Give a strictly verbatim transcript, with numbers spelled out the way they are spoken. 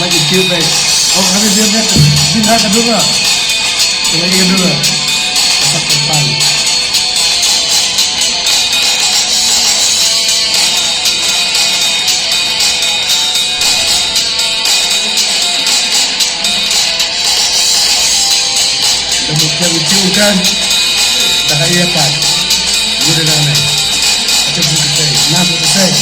Thank you, thank you. Oh, kami dia dia dia ka dua. Kami dia dua. Dapat terbang. Dah mungkin lucu kan? Dah kaya apa? Mudah dah naik. Macam buku saya, nah buku saya.